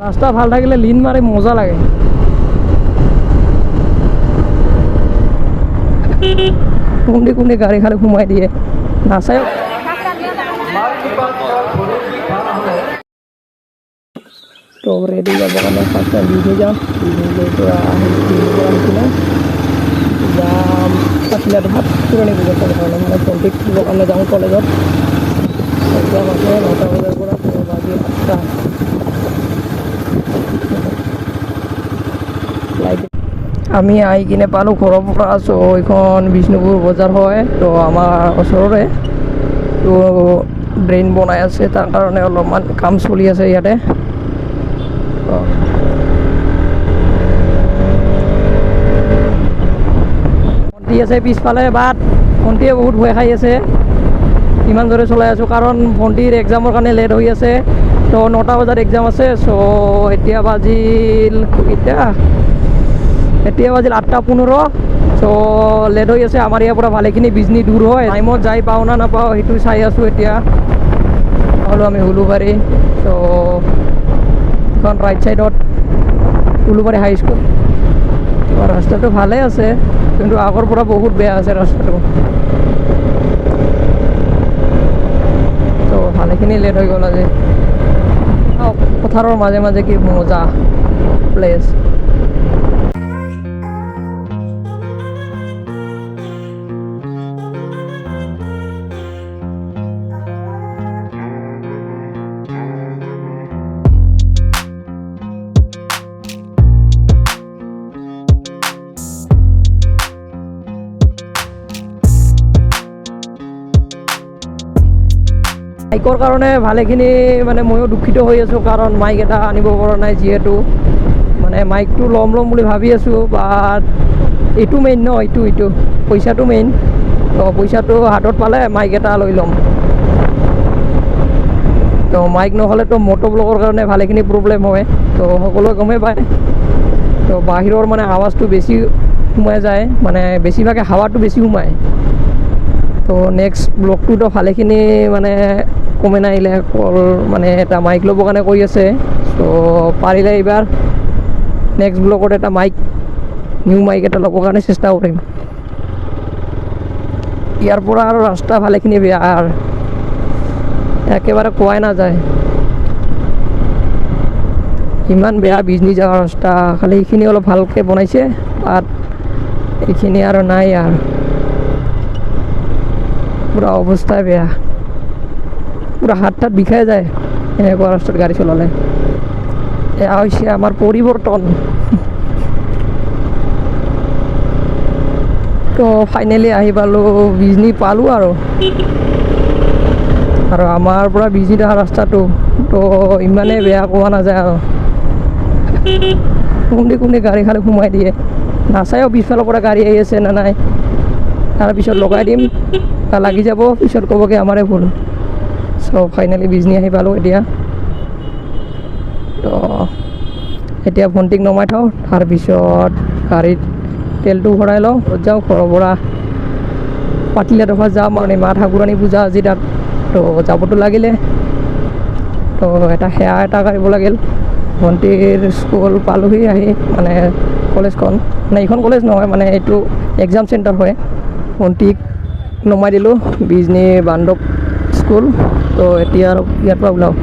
ৰাস্তা ভাল থাকিলে লিন মাৰি মজা লাগে। কোনদি কোনদি গাড়ী খালি সোমাই দিয়ে, নাচায়। তো ৰেডি যাবৰ কাৰণে ফাৰ্ষ্ট টাইম বিজনী যাম। বিজনীলৈ পৰা আহি বিজনীৰ পৰা আহি কিনে যাম পাতিলাটো পুৰণি পূজা চাবৰ কাৰণে, মানে ভণ্টিক দিবৰ কাৰণে যাওঁ কলেজত। এক্সাম আছে 9টা বজাৰ পৰা, বাজি 8টা। আমি আহি কিনে পালোঁ ঘৰৰ পৰা। চ' এইখন বিষ্ণুপুৰ বজাৰ হয়, তো আমাৰ ওচৰৰে। তো ড্ৰেইন বনাই আছে, তাৰ কাৰণে অলপমান কাম চলি আছে ইয়াতে। ভণ্টি আছে পিছফালে, বাট ভণ্টিয়ে বহুত ভয় খাই আছে ইমান জোৰে চলাই আছোঁ, কাৰণ ভণ্টিৰ এক্সামৰ কাৰণে লেট হৈ আছে। তো 9টা বজাত এক্সাম আছে। চ' এতিয়া বাজিল এতিয়া বাজিল 8টা 15। চ' লেট হৈ আছে। আমাৰ ইয়াৰ পৰা ভালেখিনি বিজনী দূৰ হয়। টাইমত যাই পাওঁ না নাপাওঁ সেইটো চাই আছোঁ এতিয়া। হ'লো আমি উলুবাৰী। চ' এখন ৰাইট ছাইডত উলুবাৰী হাইস্কুল। ৰাস্তাটো ভালেই আছে, কিন্তু আগৰ পৰা বহুত বেয়া আছে ৰাস্তাটো। ত' ভালেখিনি লেট হৈ গ'ল আজি। পথাৰৰ মাজে মাজে কি মজা প্লেচ। মাইকৰ কাৰণে ভালেখিনি মানে ময়ো দুখিত হৈ আছোঁ, কাৰণ মাইক এটা আনিব পৰা নাই যিহেতু। মানে মাইকটো ল'ম ল'ম বুলি ভাবি আছোঁ, বাট এইটো মেইন ন, এইটো এইটো পইচাটো মেইন। তো পইচাটো হাতত পালে মাইক এটা লৈ ল'ম। তো মাইক নহ'লেতো মটো ব্লগৰ কাৰণে ভালেখিনি প্ৰব্লেম হয়, তো সকলোৱে গমেই পায়। তো বাহিৰৰ মানে আৱাজটো বেছি সোমাই যায়, মানে বেছিভাগে হাৱাটো বেছি সোমায়। তো নেক্সট ব্লগটোতো ভালেখিনি মানে কমেণ্ট আহিলে কল, মানে এটা মাইক ল'বৰ কাৰণে কৈ আছে। চ' পাৰিলে এইবাৰ নেক্সট ব্লগত এটা মাইক, নিউ মাইক এটা ল'বৰ কাৰণে চেষ্টা কৰিম। ইয়াৰ পৰা আৰু ৰাস্তা ভালেখিনি বেয়া, আৰু একেবাৰে কোৱাই নাযায় ইমান বেয়া বিজনী যোৱা ৰাস্তা। খালি এইখিনি অলপ ভালকৈ বনাইছে, বাট এইখিনি আৰু নাই, আৰু পূৰা অৱস্থাই বেয়া, পূৰা হাত তাত বিষাই যায় এনেকুৱা ৰাস্তাত গাড়ী চলালে। এয়া হৈছে আমাৰ পৰিৱৰ্তন। তো ফাইনেলি আহি পালোঁ বিজনী পালোঁ। আৰু আৰু আমাৰ পৰা বিজনীত অহা ৰাস্তাটো তো ইমানেই বেয়া কোৱা নাযায়, আৰু কোনদি কোনদি গাড়ী খালি সোমাই দিয়ে, নাচায়ো পিছফালৰ পৰা গাড়ী আহি আছে নে নাই। তাৰপিছত লগাই দিম, লাগি যাব, পিছত ক'বগৈ আমাৰে ভুল। চ' ফাইনেলি বিজনী আহি পালোঁ এতিয়া। তো এতিয়া ভণ্টিক নমাই থওঁ, তাৰপিছত গাড়ীত তেলটো ভৰাই লওঁ, যাওঁ ঘৰৰ পৰা পাতিলাডোখৰ যাম। মানে মা ঠাকুৰাণী পূজা আজি তাত, তো যাবতো লাগিলে। তো এটা সেৱা এটা কৰিব লাগিল। ভণ্টিৰ স্কুল পালোহি আহি, মানে কলেজখন, মানে এইখন কলেজ নহয়, মানে এইটো এক্সাম চেণ্টাৰ হয়। ভণ্টিক নমাই দিলোঁ বিজনী বান্ধৱ স্কুল। তো এতিয়া আৰু ইয়াৰ পৰা ওলাওঁ।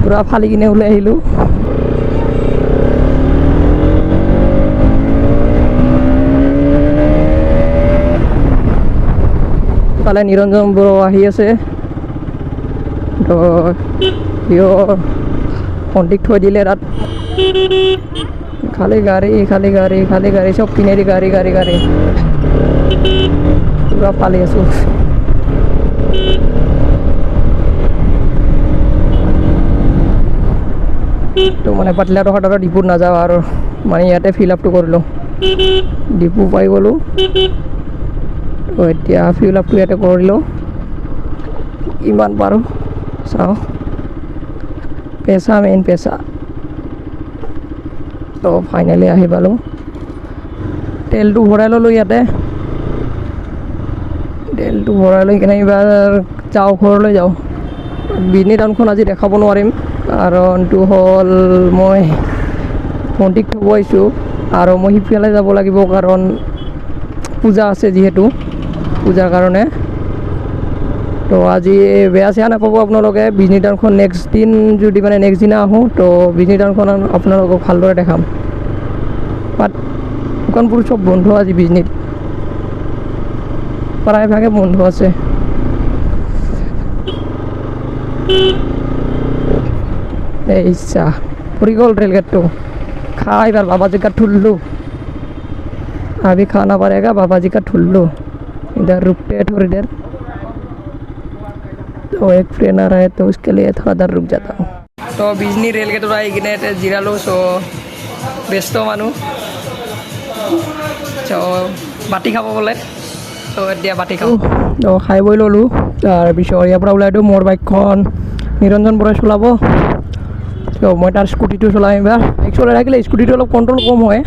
পূৰা ফালি কিনে ওলাই আহিলোঁ। ইফালে নিৰঞ্জন বড়ো আহি আছে, তো সিও ভণ্টিক থৈ দিলে তাত। খালি গাড়ী, খালি গাড়ী, খালি গাড়ী, চব পিনেদি গাড়ী গাড়ী গাড়ী, পূৰা ফালি আছোঁ। তো মানে পাতিলাডোখৰত আৰু ডিপুত নাযাওঁ আৰু, মানে ইয়াতে ফিল আপটো কৰিলোঁ, ডিপু পাই গ'লোঁ। তো এতিয়া ফিল আপটো ইয়াতে কৰিলোঁ, ইমান পাৰোঁ চাওঁ। পেচা মেইন পেচা। তো ফাইনেলি আহি পালোঁ, তেলটো ভৰাই ল'লোঁ ইয়াতে। তেলটো ভৰাই লৈ কিনে এইবাৰ যাওঁ, ঘৰলৈ যাওঁ। বিজনী টাউনখন আজি দেখাব নোৱাৰিম, কাৰণটো হ'ল মই ভণ্টিক থ'ব আহিছোঁ আৰু মই সিফালে যাব লাগিব, কাৰণ পূজা আছে যিহেতু, পূজাৰ কাৰণে। তো আজি বেয়া চেয়া নাপাব আপোনালোকে, বিজনী টাউনখন নেক্সট দিন যদি মানে নেক্সট দিনা আহোঁ তো বিজনী টাউনখন আপোনালোকক ভালদৰে দেখাম। বাট দোকানবোৰ চব বন্ধ আজি বিজনীত, প্ৰায়ভাগে বন্ধ আছে। এই ইচ্ছা পৰি গ'ল ৰেলগেটটো। खा इधर बाबा जी का ठुल्लू, अभी खाना पड़ेगा बाबा जी का ठुल्लू। इधर रुकते हैं थोड़ी देर, तो एक फ्रेंड आ रहा है तो उसके लिए थोड़ा देर रुक जाता हूँ। तो बिजनी रेलगेटত আহি কিনে জিৰালোঁ। চ' ব্যস্ত মানুহ, চ' বাতি খাব বোলে, চ' এতিয়া বাতি খাওঁ। তো খাই বৈ ল'লোঁ, তাৰপিছত ইয়াৰ পৰা ওলাই দিওঁ। মোৰ বাইকখন নিৰঞ্জন বৰাই চলাব, ত' মই তাৰ স্কুটিটো চলাম এইবাৰ। বাইক চলাই থাকিলে স্কুটিটো অলপ কণ্ট্ৰল কম হয়,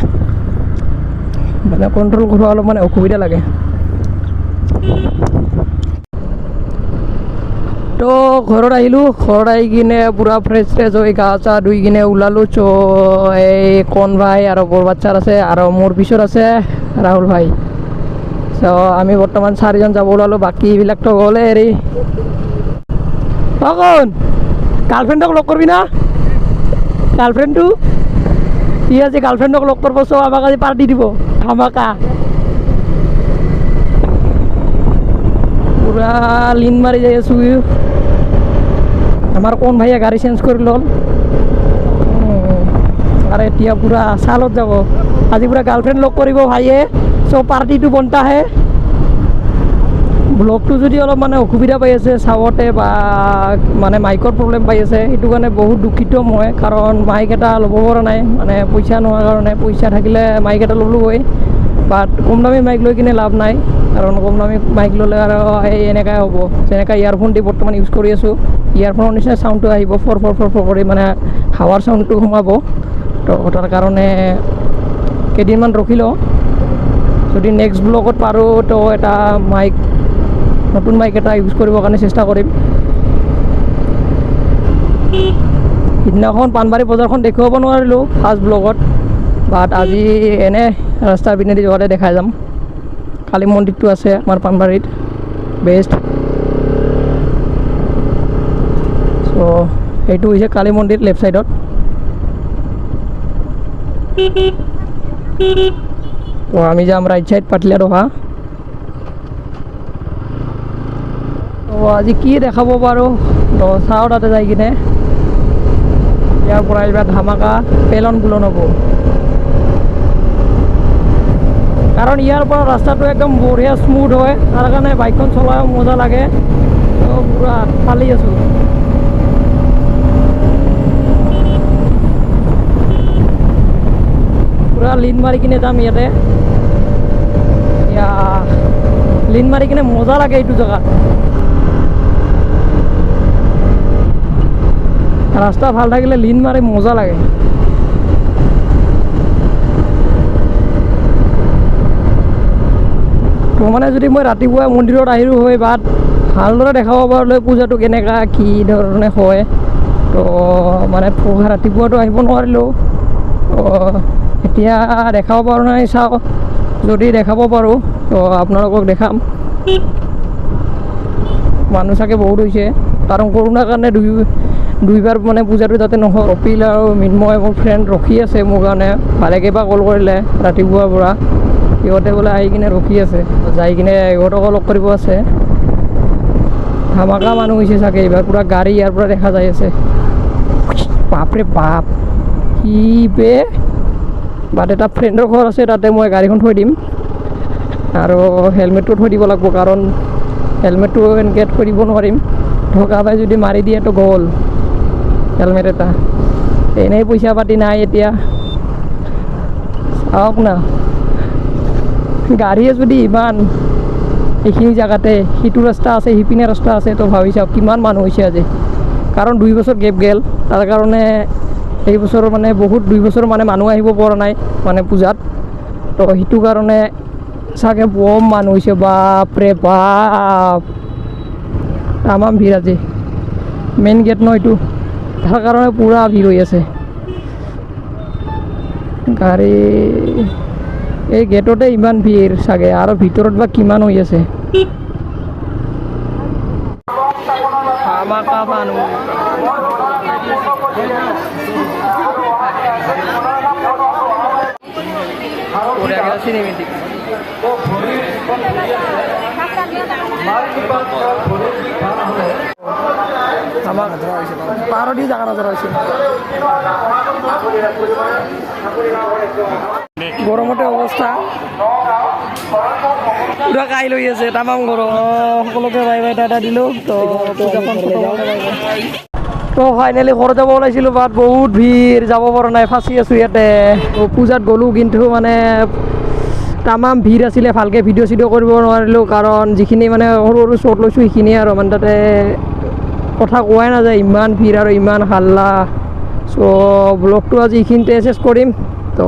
মানে কণ্ট্ৰল কৰোৱা অলপ মানে অসুবিধা লাগে। তো ঘৰত আহিলোঁ, ঘৰত আহি কিনে পূৰা ফ্ৰেছ ফ্ৰেছ হৈ গা চা ধুই কিনে ওলালোঁ। চ' এই কণ ভাই আৰু বৰ বাচ্চাৰ আছে আৰু মোৰ পিছত আছে ৰাহুল ভাই। চ' আমি বৰ্তমান চাৰিজন যাব ওলালোঁ, বাকীবিলাকতো গ'লে হেৰি। অকণ গাৰ্লফ্ৰেণ্ডক লগ কৰিবি না? গাৰ্লফ্ৰেণ্ডটো সি আজি গাৰ্লফ্ৰেণ্ডক লগ কৰিব, চ' আমাক আজি পাৰ্টি দিব ধামাকা। পূৰা লিন মাৰি যাই আছোঁ। আমাৰ কোন ভাইয়ে গাড়ী চেঞ্জ কৰি ল'ল আৰু এতিয়া পূৰা চালত যাব। আজি পূৰা গাৰ্লফ্ৰেণ্ড লগ কৰিব ভাইয়ে, চ' পাৰ্টিটো বনতা হে। ব্লগটো যদি অলপ মানে অসুবিধা পাই আছে চাওঁতে বা মানে মাইকৰ প্ৰব্লেম পাই আছে, সেইটো কাৰণে বহুত দুখিত মই, কাৰণ মাইক এটা ল'ব পৰা নাই, মানে পইচা নোহোৱাৰ কাৰণে। পইচা থাকিলে মাইক এটা ল'লোঁ হয়, বাট কম দামী মাইক লৈ কিনে লাভ নাই, কাৰণ কম দামী মাইক ল'লে আৰু এই এনেকুৱাই হ'ব যেনেকুৱা ইয়াৰফোন দি বৰ্তমান ইউজ কৰি আছোঁ। ইয়াৰফোনৰ নিচিনা চাউণ্ডটো আহিব, ফৰ ফৰ ফৰ ফৰ কৰি মানে হাৱাৰ চাউণ্ডটো সোমাব। তো তাৰ কাৰণে কেইদিনমান ৰখি লওঁ, যদি নেক্সট ব্লগত পাৰোঁ তো এটা মাইক, নতুন মাইক এটা ইউজ কৰিবৰ কাৰণে চেষ্টা কৰিম। সিদিনাখন পাণবাৰী বজাৰখন দেখুৱাব নোৱাৰিলোঁ ফাৰ্ষ্ট ব্লগত, বাট আজি এনে ৰাস্তাৰ পিনেদি যোৱাতে দেখাই যাম। কালী মন্দিৰটো আছে আমাৰ পাণবাৰীত, বেষ্ট। চ' সেইটো হৈছে কালী মন্দিৰ লেফ্ট ছাইডত। তো আমি যাম ৰাইট ছাইড পাতলীয়া দহা। তো আজি কি দেখাব পাৰোঁ তো চাওঁ তাতে যাই কিনে। ইয়াৰ পৰা এইবাৰ ধামাকা পেলন বুলন হ'ব, কাৰণ ইয়াৰ পৰা ৰাস্তাটো একদম বঢ়িয়া স্মুথ হয়, তাৰ কাৰণে বাইকখন চলাইও মজা লাগে। তো পূৰা ফালি আছোঁ। পূৰা লিন মাৰি কিনে যাম ইয়াতে। লিন মাৰি কিনে মজা লাগে এইটো জেগাত। ৰাস্তা ভাল থাকিলে লিন মাৰি মজা লাগে। তো মানে যদি মই ৰাতিপুৱা মন্দিৰত আহিলোঁ হয় বাট ভালদৰে দেখাব পাৰিলোঁ পূজাটো কেনেকুৱা কি ধৰণে হয়, তো মানে ৰাতিপুৱাটো আহিব নোৱাৰিলোঁ, তো এতিয়া দেখাব পাৰোঁ নাই চাওঁ, যদি দেখাব পাৰোঁ তো আপোনালোকক দেখাম। মানুহ চাগে বহুত হৈছে, কাৰণ কৰোণাৰ কাৰণে দুইবাৰ মানে পূজাটো তাতে নহ'ল। কপিল আৰু মৃন্ময় মোৰ ফ্ৰেণ্ড ৰখি আছে মোৰ কাৰণে, ভালেকেইবাৰ কল কৰিলে ৰাতিপুৱাৰ পৰা, সিহঁতে বোলে আহি কিনে ৰখি আছে, যাই কিনে ইহঁতকো লগ কৰিব আছে। ধামাকা মানুহ হৈছে চাগে এইবাৰ, পূৰা গাড়ী ইয়াৰ পৰা দেখা যাই আছে। বাপৰে বাপ কি বে। বাট এটা ফ্ৰেণ্ডৰ ঘৰ আছে, তাতে মই গাড়ীখন থৈ দিম আৰু হেলমেটটো থৈ দিব লাগিব, কাৰণ হেলমেটটো এনেকৈ থৈ দিব নোৱাৰিম, ঢকা পাই যদি মাৰি দিয়ে তো গ'ল হেলমেট এটা। এনেই পইচা পাতি নাই এতিয়া, চাওক না গাড়ীয়ে যদি ইমান এইখিনি জেগাতে, সিটো ৰাস্তা আছে সিপিনে ৰাস্তা আছে, তো ভাবি চাওক কিমান মানুহ হৈছে আজি। কাৰণ 2 বছৰ গেপ গ'ল, তাৰ কাৰণে এই বছৰ মানে বহুত 2 বছৰ মানে মানুহ আহিব পৰা নাই মানে পূজাত, তো সেইটো কাৰণে চাগে বম মানুহ হৈছে, বাপৰে বাপ, তামাম ভিৰ আজি। মেইন গেট ন এইটো, তাৰ কাৰণে পূৰা ভিৰ হৈ আছে গাড়ী। এই গেটতে ইমান ভিৰ চাগে, আৰু ভিতৰত বা কিমান হৈ আছে। মানুহ আমাক পাহাৰৰ জাগা নজৰ হৈছে। গৰমতে অৱস্থা পুৰা কাই লৈ আছে, তামাম গৰম। সকলোকে বাই বাই টাটা দিলোঁ। তো পূজাখন তো ফাইনেলি ঘৰত যাব ওলাইছিলোঁ, বাট বহুত ভিৰ, যাব পৰা নাই, ফাঁচি আছোঁ ইয়াতে। তো পূজাত গ'লোঁ, কিন্তু মানে তামাম ভিৰ আছিলে, ভালকৈ ভিডিঅ' চিডিঅ' কৰিব নোৱাৰিলোঁ, কাৰণ যিখিনি মানে সৰু সৰু শ্বট লৈছোঁ সেইখিনিয়ে আৰু, মানে তাতে কথা কোৱাই নাযায়, ইমান ভিৰ আৰু ইমান হাল্লা। চ' ব্লগটো আজি এইখিনিতে চেছ কৰিম। তো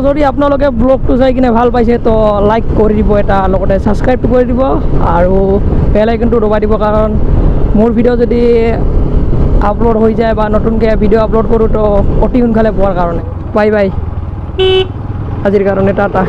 যদি আপোনালোকে ব্লগটো চাই কিনে ভাল পাইছে, তো লাইক কৰি দিব এটা, লগতে ছাবস্ক্ৰাইবটো কৰি দিব আৰু বেল আইকনটো দবাই দিব, কাৰণ মোৰ ভিডিঅ' যদি আপলোড হৈ যায় বা নতুনকৈ ভিডিঅ' আপলোড কৰোঁ, তো অতি সোনকালে পোৱাৰ কাৰণে। বাই বাই, আজিৰ কাৰণে টাটা।